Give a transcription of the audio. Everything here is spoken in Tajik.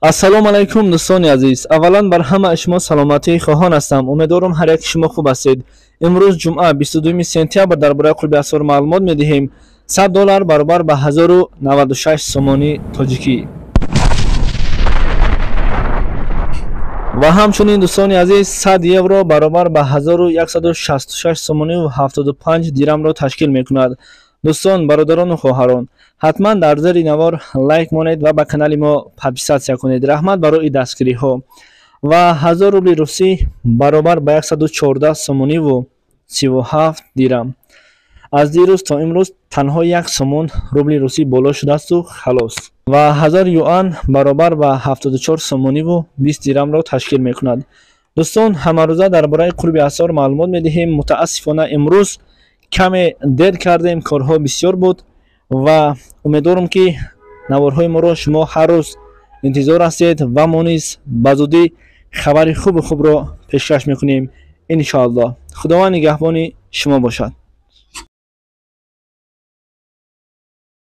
Ассалому алайкум, дӯстони азиз. Аввалан бар ҳамаи шумо саломатӣ хоҳон ҳастам. Умедворам, ҳар яки шумо хуб ҳастед. Имрӯз ҷумъа, 22 сентябр, дар бораи қурби асъор маълумот медиҳем. 100 доллар баробар ба 1096 сомонӣ тоҷикӣ. Ва ҳамчунин, дӯстони азиз, 100 евро баробар ба 1166 сомониву 75 дирамро ташкил мекунад. Дӯстон, бародарону хоҳарон, ҳатман дар зери навор лайк монед ва ба канали мо подписаться кунед. Раҳмат барои дастгириҳо. Ва 1000 рубли русӣ баробар ба 114 сомониву 37 дирам. Аз дирӯз то имрӯз танҳо як сомон рубли русӣ боло шудаасту халос. Ва 1000 юан баробар ба 74 сомониву 20 дирамро ташкил мекунад. Дӯстон, ҳамарӯза дар бораи қурби асъор маълумот медиҳем. Мутаассифона, имрӯз каме дер кардем, корҳо бисёр буд ва умедворам, ки наворҳои моро шумо ҳар рӯз интизор ҳастед ва мо низ ба зудӣ хабари хубу хубро пешкаш мекунем, иншоаллоҳ. Худованд нигаҳбони шумо бошад.